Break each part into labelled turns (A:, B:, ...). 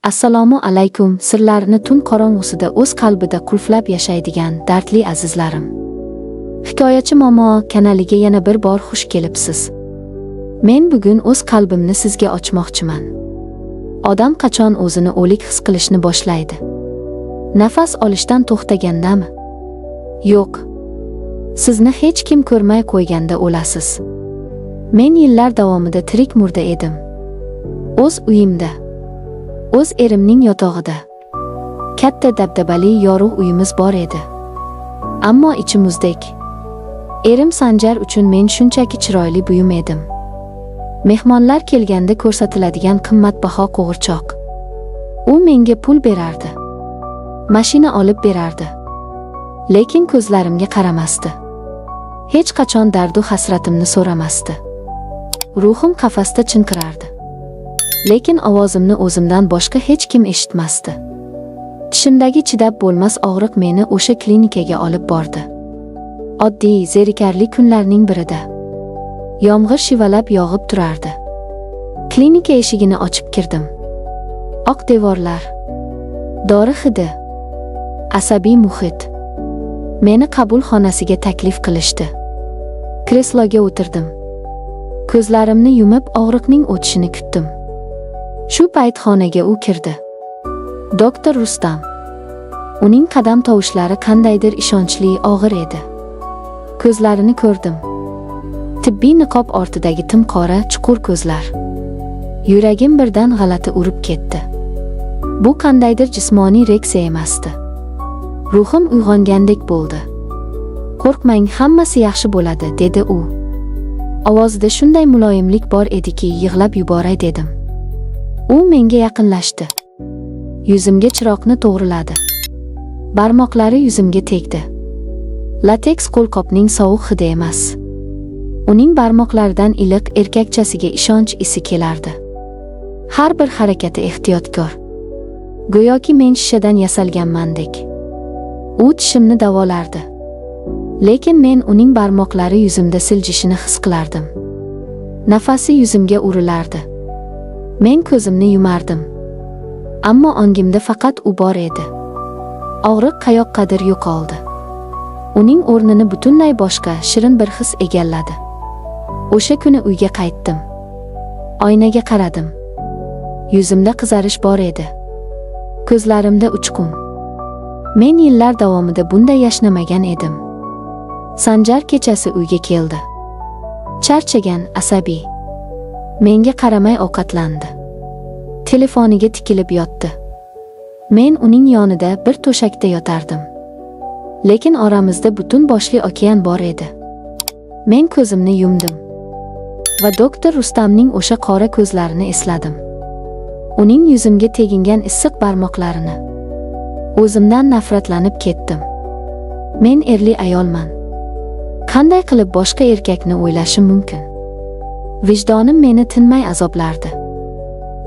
A: Assalomu alaykum, sirlarini tun qorong'usida o'z qalbida qulflab yashaydigan dardli azizlarim. Hikoyachi momo kanaliga yana bir bor xush kelibsiz. Men bugun o'z qalbimni sizga ochmoqchiman. Odam qachon o'zini o'lik his qilishni boshlaydi? Nafas olishdan to'xtagandami? Yo'q. Sizni hech kim ko'rmay qo'yganda o'lasiz. Men yillar davomida tirik murda edim. O'z uyimda. O'z erimning yotog'ida. Katta dabdabali yorug' uyimiz bor edi. Ammo ichi muzdek. Erim Sanjar uchun men shunchaki chiroyli buyum edim. Mehmonlar kelganda ko'rsatiladigan qimmatbaho qo'g'irchoq. U menga pul berardi. Mashina olib berardi. Lekin ko'zlarimga qaramasdi. Hech qachon dardu hasratimni so'ramasdi. Ruhim qafasda chinqirardi. Lekin ovozimni o'zimdan boshqa hech kim eshitmasdi. Tishimdagi chidab bo'lmas og'riq meni o'sha klinikaga olib bordi. Oddiy, zerikarli kunlarning birida. Yomg'ir shivalab yog'ib turardi. Klinika eshigini ochib kirdim. Oq devorlar. Dori hidi. Asabiy muhit. Meni qabul xonasiga taklif qilishdi. Kresloga o'tirdim. Ko'zlarimni yumib og'riqning o'tishini kutdim. Shu payt xonaga u kirdi. Doktor Rustam. Uning qadam tovushlari qandaydir ishonchli, og'ir edi. Ko'zlarini ko'rdim. Tibbiy niqob ortidagi tim qora, chuqur ko'zlar. Yuragim birdan g'alati urib ketdi. Bu qandaydir jismoniy reaksiya emasdi. Ruhim uyg'ongandek bo'ldi. "Qo'rqmang, hammasi yaxshi bo'ladi", dedi u. Ovozida shunday muloyimlik bor ediki, yig'lab yuboray dedim. U menga yaqinlashdi. Yuzimga chiroqni to'g'riladi. Barmoqlari yuzimga tegdi. Lateks qo'lqopning sovuq hidi emas. Uning barmoqlaridan iliq, erkakchasiga ishonch isi kelardi. Har bir harakati ehtiyotkor. Go'yoki men shishadan yasalganmandek. U tishimni davolardi. Lekin men uning barmoqlari yuzimda siljishini his qilardim. Nafasi yuzimga urilardi. Men ko'zimni yumardim. Ammo ongimda faqat u bor edi. Og'riq qayoqqadir yo'qoldi. Uning o'rnini butunlay boshqa, shirin bir his egalladi. O'sha kuni uyga qaytdim. Oynaga qaradim. Yuzimda qizarish bor edi. Ko'zlarimda uchqun. Men yillar davomida bunday yashnamagan edim. Sanjar kechasi uyga keldi. Charchagan, asabiy. Menga qaramay ovqatlandi. Telefoniga tikilib yotdi. Men uning yonida bir to'shakda yotardim. Lekin oramizda butun boshli okean bor edi. Men ko'zimni yumdim. Va doktor Rustamning o'sha qora ko'zlarini esladim. Uning yuzimga tegingan issiq barmoqlarini. O'zimdan nafratlanib ketdim. Men erli ayolman. Qanday qilib boshqa erkakni o'ylashim mumkin? Vijdonim meni tinmay azoblardi.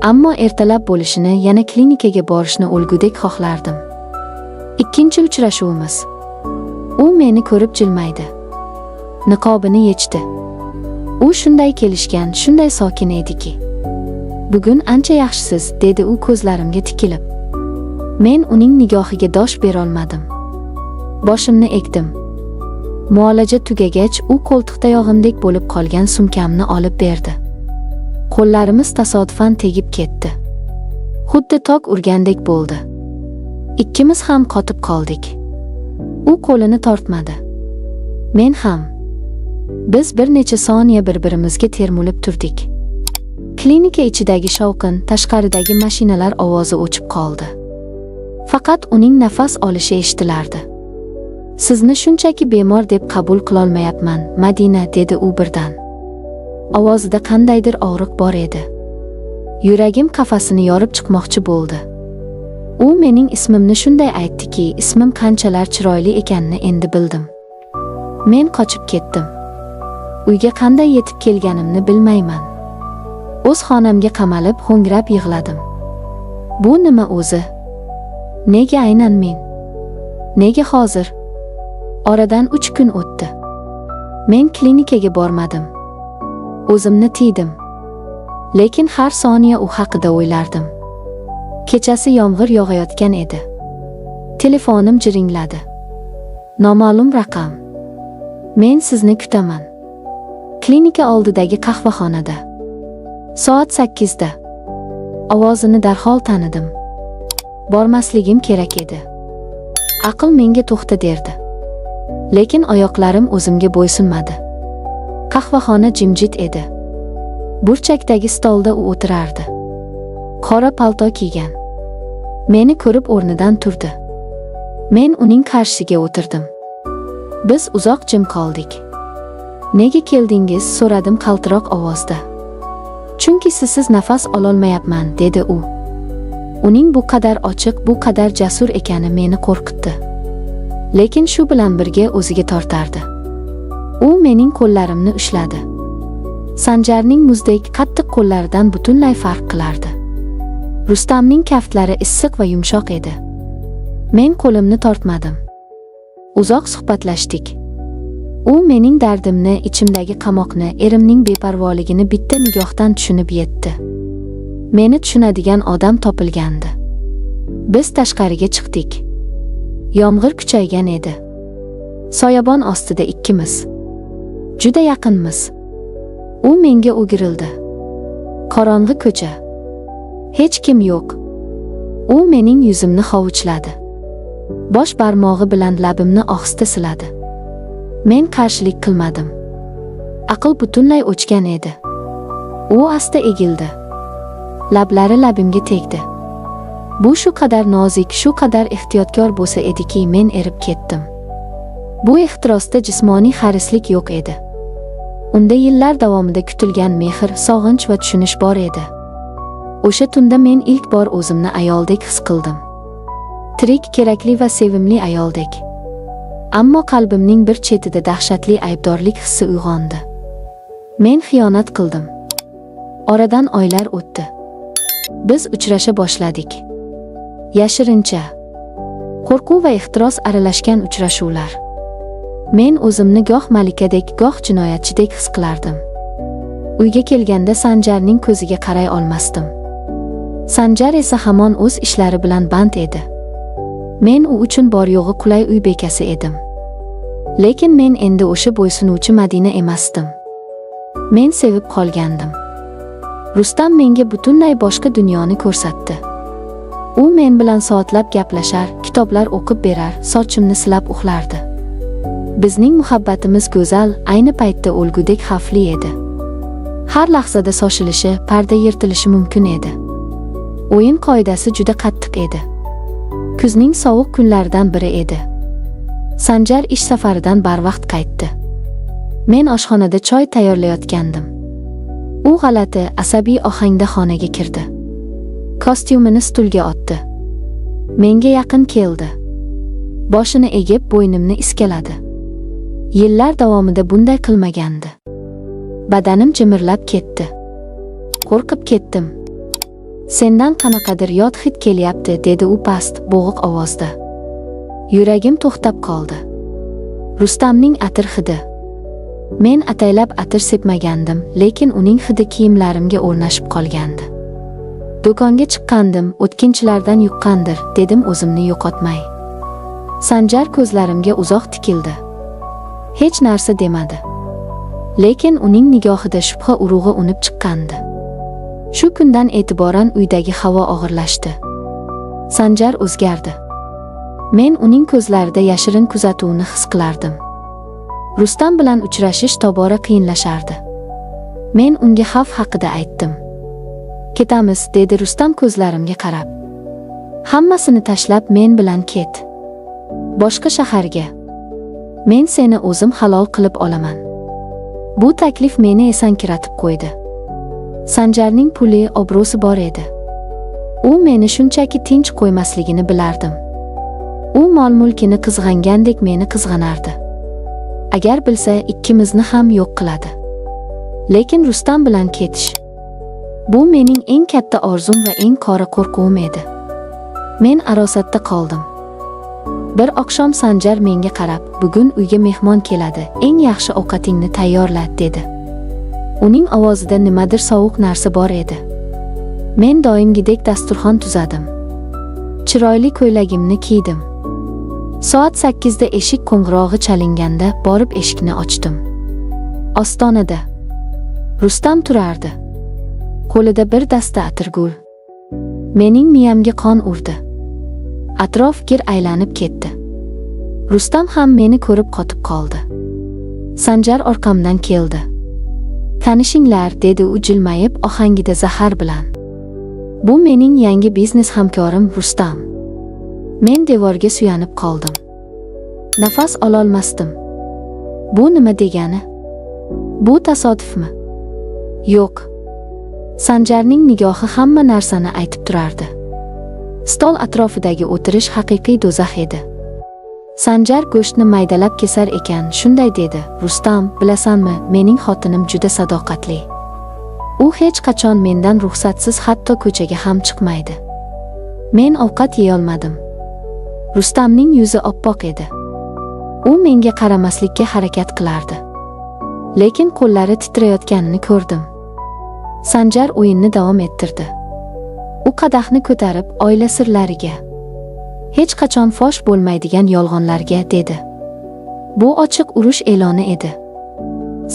A: Ammo ertalab bo'lishini, yana klinikaga borishni o'lgudek xohlardim. Ikkinchi uchrashuvimiz. U meni ko'rib jilmaydi. Niqobini yechdi. U shunday kelishgan, shunday sokin ediki. "Bugun ancha yaxshisiz", dedi u ko'zlarimga tikilib. Men uning nigohiga dosh berolmadim. Boshimni egdim. Muolaja tugagach, u qo'ltiqtayog'imdek bo'lib qolgan sumkamni olib berdi. Qo'llarimiz tasodifan tegib ketdi. Xuddi tok urgandek bo'ldi. Ikkimiz ham qotib qoldik. U qo'lini tortmadi. Men ham. Biz bir necha soniya bir-birimizga termulib turdik. Klinika ichidagi shovqin, tashqaridagi mashinalar ovozi o'chib qoldi. Faqat uning nafas olishi eshitilardi. "Sizni shunchaki bemor deb qabul qilolmayapman, Madina", dedi u birdan. Ovozida qandaydir og'riq bor edi. Yuragim qafasini yorib chiqmoqchi bo'ldi. U mening ismimni shunday aytdiki, ismim qanchalar chiroyli ekanini endi bildim. Men qochib ketdim. Uyga qanday yetib kelganimni bilmayman. O'z xonamga qamalib, ho'ngrab yig'ladim. Bu nima o'zi? Nega aynan men? Nega hozir? Oradan 3 kun o'tdi. Men klinikaga bormadim. O'zimni tiydim. Lekin har soniya u haqida o'ylardim. Kechasi yomg'ir yog'ayotgan edi. Telefonim jiringladi. Noma'lum raqam. Men sizni kutaman. Klinika oldidagi qahvaxonada. Soat 8da. Ovozini darhol tanidim. Bormasligim kerak edi. Aql menga to'xta derdi. Lekin oyoqlarim o'zimga bo'ysunmadi. Qahvaxona jimjit edi. Burchakdagi stolda u o'tirardi. Qora palto kiygan. Meni ko'rib o'rnidan turdi. Men uning qarshisiga o'tirdim. Biz uzoq jim qoldik. Nega keldingiz? So'radim qaltiroq ovozda. Chunki sizsiz nafas ololmayapman, dedi u. Uning bu qadar ochiq, bu qadar jasur ekani meni qo'rqitdi. Lekin shu bilan birga o'ziga tortardi. U mening qo'llarimni ushladi. Sanjarning muzdek qattiq qo'llaridan butunlay farq qilardi. Rustamning kaftlari issiq va yumshoq edi. Men qo'limni tortmadim. Uzoq suhbatlashdik. U mening dardimni, ichimdagi qamoqni, erimning beparvoligini bitta nigohdan tushunib yetdi. Meni tushunadigan odam topilgandi. Biz tashqariga chiqdik. Yomg'ir kuchaygan edi. Soyabon ostida ikkimiz. Juda yaqinmiz. U menga o'girildi. Qorong'i ko'cha. Hech kim yo'q. U mening yuzimni hovuchladi. Bosh barmog'i bilan labimni ohista siladi. Men qarshilik qilmadim. Aql butunlay o'chgan edi. U asta egildi. Lablari labimga tegdi. Bu shu qadar nozik, shu qadar ehtiyotkor bo'lsa ediki, men erib ketdim. Bu ehtirosda jismoniy harislik yo'q edi. Unda yillar davomida kutilgan mehr, sog'inch va tushunish bor edi. O'sha tunda men ilk bor o'zimni ayoldek his qildim. Tirik, kerakli va sevimli ayoldek. Ammo qalbimning bir chetida dahshatli aybdorlik hissi uyg'ondi. Men xiyonat qildim. Oradan oylar o'tdi. Biz uchrasha boshladik. Yashirincha. Qo'rquv va ehtiros aralashgan uchrashuvlar. Men o'zimni goh malikadek, goh jinoyatchidek his qilardim. Uyga kelganda Sanjarning ko'ziga qaray olmasdim. Sanjar esa hamon o'z ishlari bilan band edi. Men u uchun bor yo'g'i qulay uy bekasi edim. Lekin men endi o'sha bo'ysunuvchi Madina emasdim. Men sevib qolgandim. Rustam menga butunlay boshqa dunyoni ko'rsatdi. U men bilan soatlab gaplashar, kitoblar o'qib berar, sochimni silab uxlardi. Bizning muhabbatimiz go'zal, ayni paytda o'lgudek xavfli edi. Har lahzada shoshilishi, parda yirtilishi mumkin edi. O'yin qoidasi juda qattiq edi. Kuzning sovuq kunlaridan biri edi. Sanjar ish safaridan barvaqt qaytdi. Men oshxonada choy tayyorlayotgandim. U g'alati, asabiy ohangda xonaga kirdi. Kostyumini stulga otdi. Menga yaqin keldi. Boshini egib, bo'ynimni iskaladi. Yillar davomida bunday qilmagandi. Badanim jimirlab ketdi. Qo'rqib ketdim. Sendan qanaqadir yot hid kelyapti, dedi u past, bo'g'iq ovozda. Yuragim to'xtab qoldi. Rustamning atir hidi. Men ataylab atir sepmagandim, lekin uning hidi kiyimlarimga o'rnashib qolgandi. Do'konga chiqqandim, o'tkinchilardan yuqqandir, dedim o'zimni yo'qotmay. Sanjar ko'zlarimga uzoq tikildi. Hech narsa demadi. Lekin uning nigohida shubha urug'i unib chiqqandi. Shu kundan e'tiboran uydagi havo og'irlashdi. Sanjar o'zgardi. Men uning ko'zlarida yashirin kuzatuvni his qilardim. Rustam bilan uchrashish tobora qiyinlashardi. Men unga xavf haqida aytdim. Ketamiz, dedi Rustam ko'zlarimga qarab. Hammasini tashlab men bilan ket. Boshqa shaharga. Men seni o'zim halol qilib olaman. Bu taklif meni esankiratib qo'ydi. Sanjarning puli, obro'si bor edi. U meni shunchaki tinch qo'ymasligini bilardim. U mol-mulkini qizg'angandek meni qizg'anardi. Agar bilsa, ikkimizni ham yo'q qiladi. Lekin Rustam bilan ketish. Bu mening eng katta orzum va eng qora qo'rquvim edi. Men arosatda qoldim. Bir oqshom Sanjar menga qarab, "Bugun uyga mehmon keladi, eng yaxshi ovqatingni tayyorla", dedi. Uning ovozida nimadir sovuq narsa bor edi. Men doimgidek dasturxon tuzadim. Chiroyli ko'ylagimni kiydim. Soat 8 da eshik qo'ng'irog'i chalinganda borib eshikni ochdim. Ostonada Rustam turardi. Qo'lida bir dasta atirgul. Mening miyamga qon urdi. Atrof gir aylanib ketdi. Rustam ham meni ko'rib qotib qoldi. Sanjar orqamdan keldi. "Tanishinglar," dedi u jilmayib, ohangida zahar bilan. "Bu mening yangi biznes hamkorim Rustam." Men devorga suyanib qoldim. Nafas ololmasdim. Bu nima degani? Bu tasodifmi? Yo'q. Sanjarning nigohi hamma narsani aytib turardi. Stol atrofidagi o'tirish haqiqiy do'zax edi. Sanjar go'shtni maydalab kesar ekan, shunday dedi: "Rustam, bilasanmi, mening xotinim juda sadoqatli. U hech qachon mendan ruxsatsiz hatto ko'chaga ham chiqmaydi." Men ovqat yeyolmadim. Rustamning yuzi oppoq edi. U menga qaramaslikka harakat qilardi. Lekin qo'llari titrayotganini ko'rdim. Sanjar o'yinni davom ettirdi. U qadahni ko'tarib, "Oila sirlariga. Hech qachon fosh bo'lmaydigan yolg'onlarga," dedi. Bu ochiq urush e'loni edi.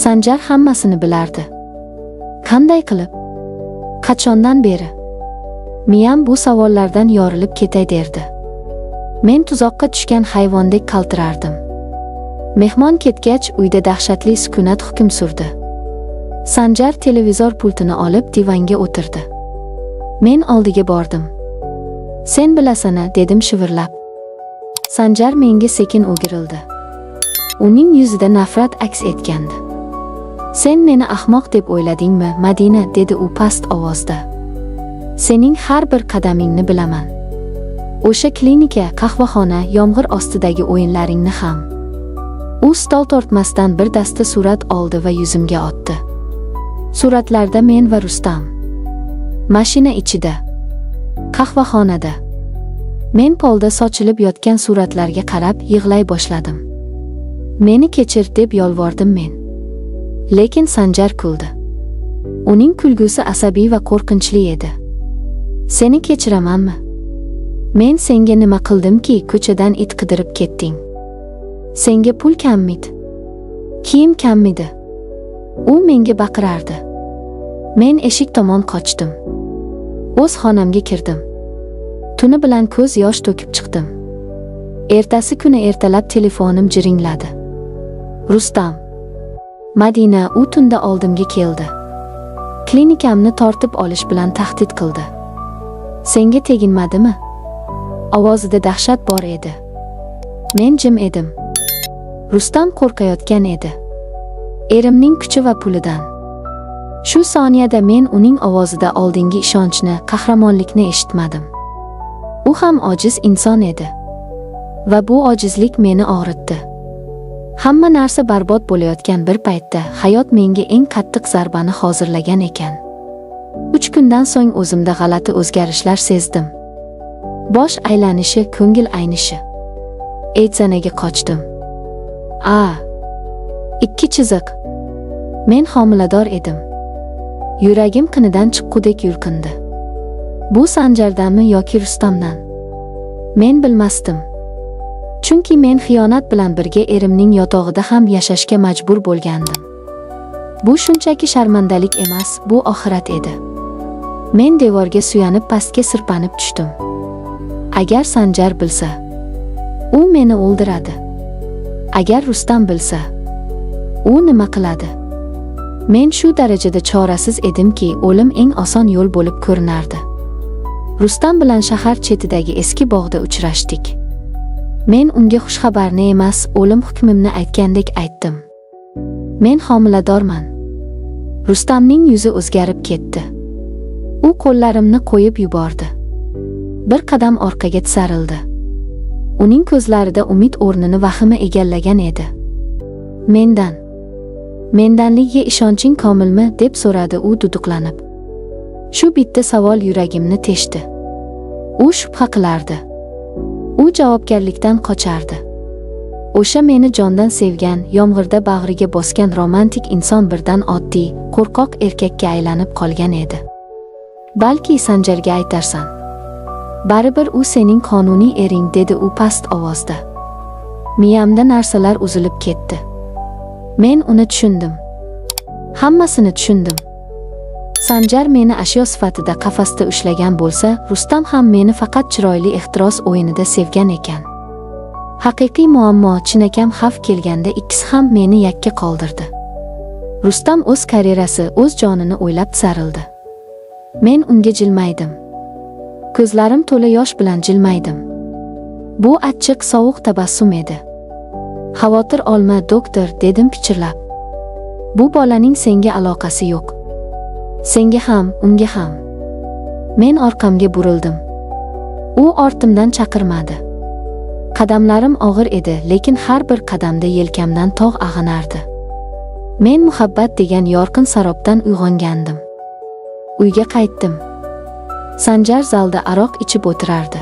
A: Sanjar hammasini bilardi. Qanday qilib? Qachondan beri? Miyam bu savollardan yorilib ketay derdi. Men tuzoqqa tushgan hayvondek qaltirardim. Mehmon ketgach, uyda dahshatli sukunat hukm surdi. Sanjar televizor pultini olib divanga o'tirdi. Men oldiga bordim. "Sen bilasan-a," dedim shivirlab. Sanjar menga sekin o'girildi. Uning yuzida nafrat aks etgandi. "Sen meni ahmoq deb o'yladingmi, Madina?" dedi u past ovozda. "Sening har bir qadamingni bilaman. O'sha klinika, qahvaxona, yomg'ir ostidagi o'yinlaringni ham." U stol tortmasidan bir dasta surat oldi va yuzimga otdi. Suratlarda men va Rustam. Mashina ichida. Qahvaxonada. Men polda sochilib yotgan suratlarga qarab yig'lay boshladim. "Meni kechir," deb yolvordim men. Lekin Sanjar kuldi. Uning kulgusi asabiy va qo'rqinchli edi. "Seni kechiramanmi? Men senga nima qildimki, ko'chadan it qidirib ketding? Senga pul kammidi? Kiyim kammidi?" U menga baqirardi. Men eshik tomon qochdim. O'z xonamga kirdim. Tuni bilan ko'z yosh to'kib chiqdim. Ertasi kuni ertalab telefonim jiringladi. Rustam. "Madina, u tunda oldimga keldi. Klinikamni tortib olish bilan tahdid qildi. Senga teginmadimi?" Ovozida dahshat bor edi. Men jim edim. Rustam qo'rqayotgan edi. Erimning kuchi va pulidan. Shu soniyada men uning ovozida oldingi ishonchni, qahramonlikni eshitmadim. U ham ojiz inson edi. Va bu ojizlik meni og'ritdi. Hamma narsa barbod bo'layotgan bir paytda hayot menga eng qattiq zarbani hozirlagan ekan. 3 kundan so'ng o'zimda g'alati o'zgarishlar sezdim. Bosh aylanishi, ko'ngil aynishi. Etsanaga qochdim. A. 2 chiziq. Men homilador edim. Yuragim qinidan chiqqudek yulqindi. Bu Sanjardanmi yoki Rustamdan? Men bilmasdim. Chunki men xiyonat bilan birga erimning yotog'ida ham yashashga majbur bo'lgandim. Bu shunchaki sharmandalik emas, bu oxirat edi. Men devorga suyanib pastga sirpanib tushdim. Agar Sanjar bilsa, u meni o'ldiradi. Agar Rustam bilsa, u nima qiladi? Men shu darajada chorasiz edimki, o'lim eng oson yo'l bo'lib ko'rinardi. Rustam bilan shahar chetidagi eski bog'da uchrashdik. Men unga xushxabarni emas, o'lim hukmimni aytgandek aytdim. Men homiladorman. Rustamning yuzi o'zgarib ketdi. U qo'llarimni qo'yib yubordi. Bir qadam orqaga tisarildi. Uning ko'zlarida umid o'rnini vahima egallagan edi. "Mendan. Mendanligiga ishonching komilmi?" deb so'radi u duduqlanib. Shu bitta savol yuragimni teshdi. U shubha qilardi. U javobgarlikdan qochardi. O'sha meni jondan sevgan, yomg'irda bag'riga bosgan romantik inson birdan oddiy, qo'rqoq erkakka aylanib qolgan edi. "Balki Sanjarga aytarsan. Baribir u sening qonuniy ering, dedi u past ovozda. Miyamda narsalar uzilib ketdi. Men uni tushundim. Hammasini tushundim. Sanjar meni ashyo sifatida qafasda ushlagan bo'lsa, Rustam ham meni faqat chiroyli ehtiros o'yinida sevgan ekan. Haqiqiy muammo, chinakam xavf kelganda ikkisi ham meni yakka qoldirdi. Rustam o'z karyerasi, o'z jonini o'ylab tisarildi. Men unga jilmaydim. Ko'zlarim to'la yosh bilan jilmaydim. Bu achchiq, sovuq tabassum edi. Xavotir olma, doktor, dedim pichirlab. Bu bolaning senga aloqasi yo'q. Senga ham, unga ham. Men orqamga burildim. U ortimdan chaqirmadi. Qadamlarim og'ir edi, lekin har bir qadamda yelkamdan tog' ag'anardi. Men muhabbat degan yorqin sarobdan uyg'ongandim. Uyga qaytdim. Sanjar zalda aroq ichib o'tirardi.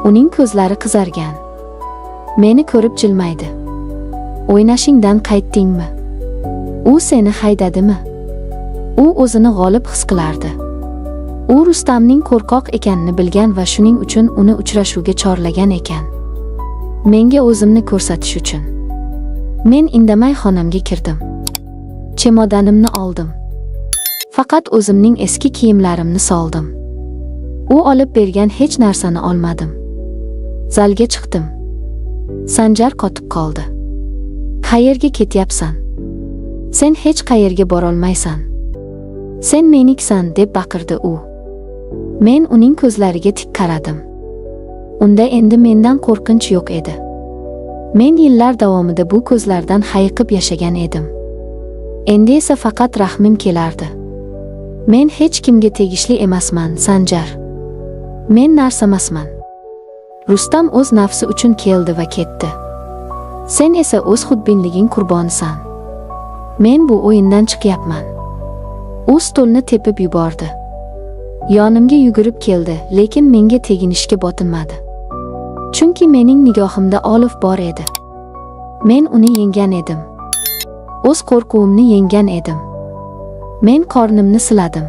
A: Uning ko'zlari qizargan. Meni ko'rib jilmaydi. O'ynashingdan qaytdingmi? U seni haydadimi? U o'zini g'olib his qilardi. U Rustamning qo'rqoq ekanini bilgan va shuning uchun uni uchrashuvga chorlagan ekan. Menga o'zimni ko'rsatish uchun. Men indamay xonamga kirdim. Chemodanimni oldim. Faqat o'zimning eski kiyimlarimni soldim. U olib bergan hech narsani olmadim. Zalga chiqdim. Sanjar qotib qoldi. Qayerga ketyapsan? Sen hech qayerga borolmaysan. Sen meniksan, deb baqirdi u. Men uning ko'zlariga tik qaradim. Unda endi mendan qo'rqinch yo'q edi. Men yillar davomida bu ko'zlardan hayiqib yashagan edim. Endi esa faqat rahmim kelardi. Men hech kimga tegishli emasman, Sanjar. Men narsamasman. Rustam o'z nafsi uchun keldi va ketdi. Sen esa o'z xudbinliging qurbonisan. Men bu o'yindan chiqyapman. U stolni tepib yubordi. Yonimga yugurib keldi, lekin menga teginishga botinmadi. Chunki mening nigohimda olov bor edi. Men uni yenggan edim. O'z qo'rquvimni yenggan edim. Men qornimni siladim.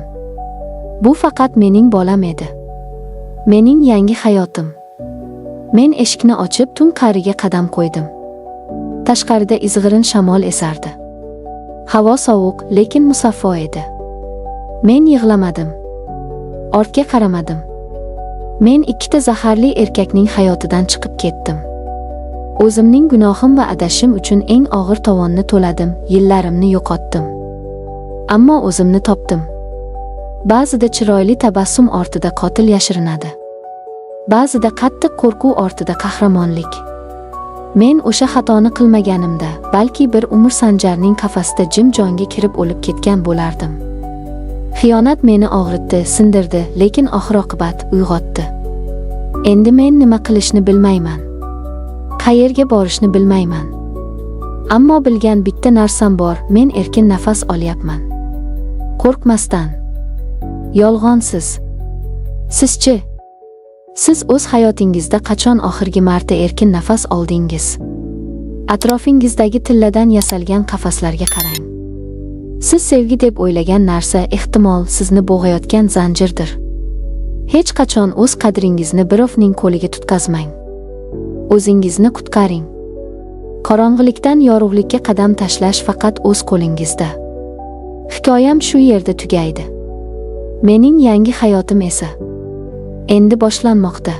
A: Bu faqat mening bolam edi. Mening yangi hayotim. Men eshikni ochib, tun qa'riga qadam qo'ydim. Tashqarida izg'irin shamol esardi. Havo sovuq, lekin musaffo edi. Men yig'lamadim. Ortga qaramadim. Men ikkita zaharli erkakning hayotidan chiqib ketdim. O'zimning gunohim va adashim uchun eng og'ir tovonni to'ladim, yillarimni yo'qotdim. Ammo o'zimni topdim. Ba'zida chiroyli tabassum ortida qotil yashirinadi. Ba'zida qattiq qo'rquv ortida qahramonlik. Men o'sha xatoni qilmaganimda, balki bir umr Sanjarning qafasida jim jonga kirib o'lib ketgan bo'lardim. Xiyonat meni og'ritdi, sindirdi, lekin oxir-oqibat uyg'otdi. Endi men nima qilishni bilmayman. Qayerga borishni bilmayman. Ammo bilgan bitta narsam bor, men erkin nafas olyapman. Qo'rqmasdan. Yolg'onsiz. Sizchi? Siz o'z hayotingizda qachon oxirgi marta erkin nafas oldingiz? Atrofingizdagi tilladan yasalgan qafaslarga qarang. Siz sevgi deb o'ylagan narsa ehtimol sizni bo'g'ayotgan zanjirdir. Hech qachon o'z qadringizni birovning qo'liga tutqazmang. O'zingizni qutqaring. Qorong'ilikdan yorug'likka qadam tashlash faqat o'z qo'lingizda. Hikoyam shu yerda tugaydi. Mening yangi hayotim esa endi boshlanmoqda.